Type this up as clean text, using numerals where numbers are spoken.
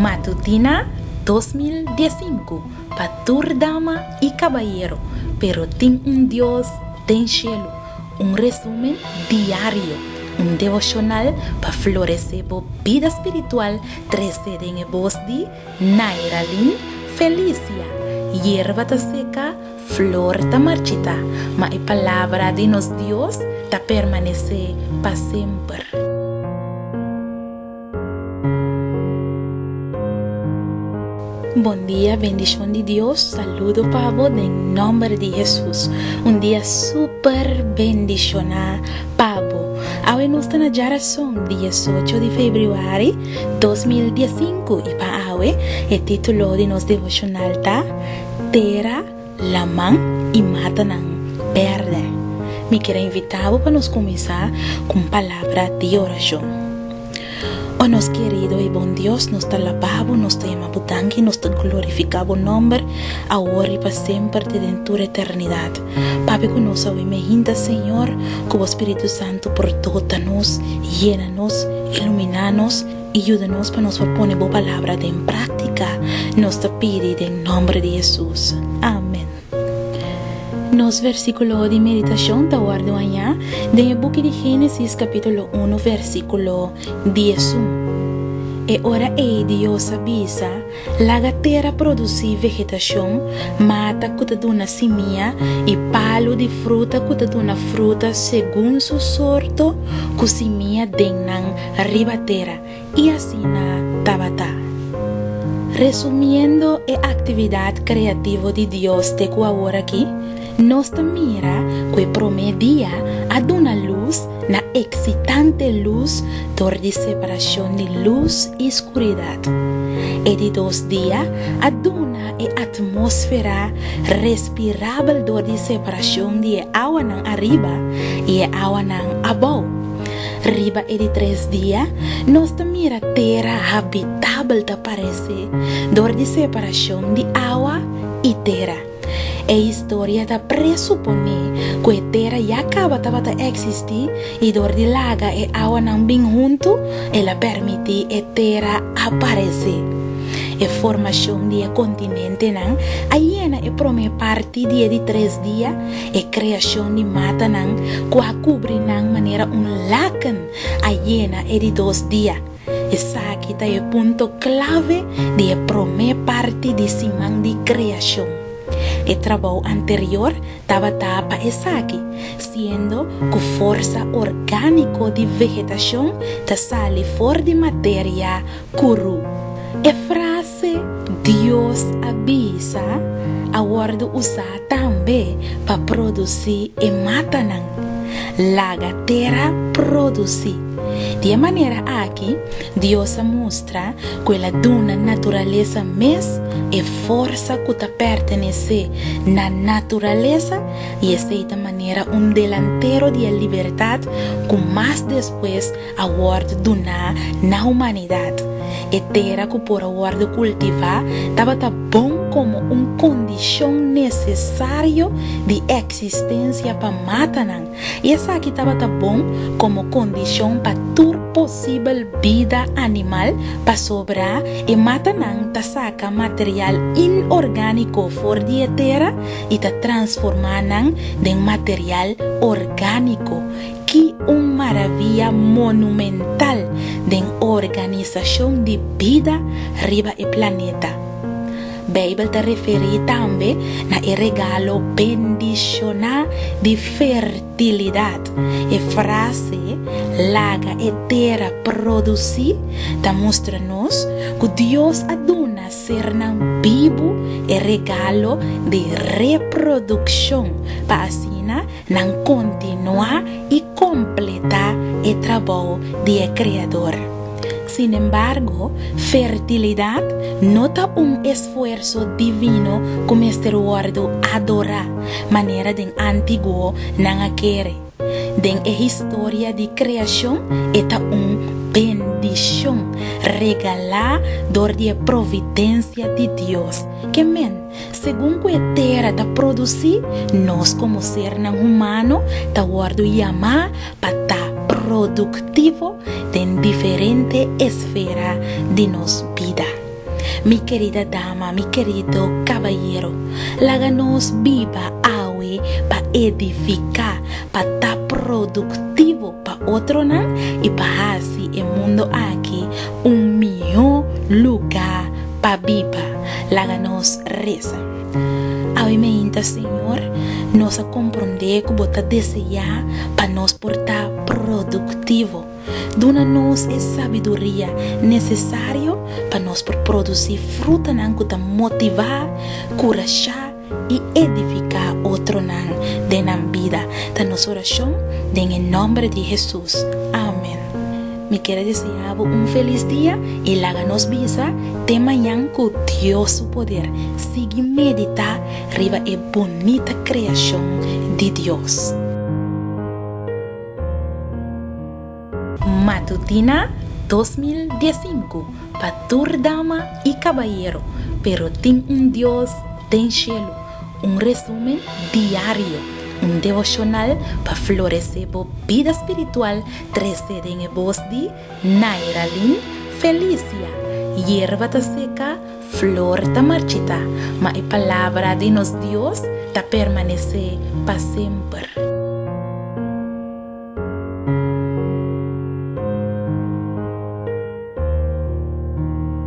Matutina 2015 pa tur dama i kabayero, pero tin un Dios den shelu. Un resumen diario, un devoshonal pa floresé bo bida spiritual trese den e bos di Nairalyn Felicia. Yerba ta seka, flor ta marchitá, ma e palabra di nos Dios ta permanesé pa semper. Bon dia, bendishon di Dios, saludo pa bo den nomber di Hesus. Un dia super bendishoná pa bo. Awe nos ta na djarason, diesocho di febrüari 2015 i pa awe e título di nos devoshonal ta Tera, Laman i Matanan Bèrdè. Mi kier a invitá bo pa nos kuminsá ku un palabra di orashon. O nos kerido i bon Dios, nos ta laba bo, nos ta yama bo danki, nos ta glorifiká bo nòmber awor i pa semper te den tur eternidat. Papia ku nos awe mehinta, Señor, ku bo Spiritu Santu por dota nos, yena nos, iluminá nos i yuda nos pa nos por pone bo Palabra den práktika. Nos ta pidi den nòmber di Hesus. Amen. Nos versíkulo di meditashon ta wòrdu hañá den e buki di Génesis kapítulo unu versíkulo diesun. E ora ei Dios a bisa, Laga tera produsí vegetashon, mata ku ta duna simia i palu di fruta ku ta duna fruta segun su sorto ku simia den nan riba tera. I asina tabata. Resumiendo e aktividat kreativo di Dios te ku awor aki, nos ta mira ku e promé dia a duna lus na eksitante lus dor di separashon di lus i skuridat. E di dos dia a duna e atmósfera respirabel dor di separashon di e awanan ariba i e awanan abou. Riba e di tres dia, nos ta mira tera habitabel ta parece dor di separacion di awa i tera. E historia ta presupone cu e tera ya caba tabata existi i dor di laga e awanan bin huntu, el a permiti e tera aparece. E formacion di e continentenan a yena e prome parti di e di tres dia. E kreashon di matanan ku a kubri nan manera un laken a yena e di dos dia. Esaki ta e punto klave di e promé parti di siman di kreashon. E trabou anterior tabata pa esaki, siendo ku forsa orgániko di vegetashon ta sali for di materia kurú. E frase Dios a bisa a wòrdu usá tambe pa produsí e matanan. Laga tera produsí. Di e manera aki, Dios a mustra ku el a duna naturalesa mes e forsa ku ta pertenesé na naturalesa i esei ta manera un delantero di e libertat ku mas despues a wòrdu duná na humanidat. E tera ku por a wòrdu kultivá tabata bon komo un kondishon nesesario di eksistensia pa matanan, i esaki tabata bon komo kondishon pa tur posibel bida animal pasobra e matanan ta saka material inorgániko for di e tera i ta transformá nan den material orgániko. Ki un maravia monumental den organisashon di bida riba e planeta! Beibel ta referí tambe na e regalo bendishoná di fertilidat. E frase laga e tera produsí ta mustra nos ku Dios a duna sernan bibu e regalo di reprodukshon pa asina Nan kontinuá i kompletá e trabou di e Kreador. Sinembargo, fertilidat no ta un esfuerso divino ku mester wòrdu adorá, manera den antiguo nan a kere. Den e historia di kreashon e ta un bendishon regalá dor di e providensia di Dios. Ke men? Segun ku e tera ta produsí, nos komo sernan humano ta wòrdu yamá pa ta produktivo den diferente esfera di nos bida. Mi kerida dama, mi kerido kabayero, laga nos biba awe pa edifiká, pa ta produktivo pa otronan i pa hasi e mundo aki un mihó lugá pa biba. Laga nos resa. Awe meinta, Señor, nos a komprondé ku bo ta deseá pa nos por ta produktivo. Duna nos e sabiduria nesesario pa nos por produsí frutanan ku ta motivá, kurashá i edifiká otronan den nan bida. Ta nos orashon den e nòmber di Hesus. Amen. Mi kier a deseá bo un felis dia i laga nos bisa te mañan ku Dios su poder. Sigui meditá riba e bunita kreashon di Dios. Matutina 2015 pa tur dama i kabayero, pero tin un Dios den shelu. Un resumen diario, un devoshonal pa floresé bo bida spiritual trese den e bos di Nairalyn Felicia. Yerba ta seka, flor ta marchitá, ma e palabra di nos Dios ta permanesé pa semper.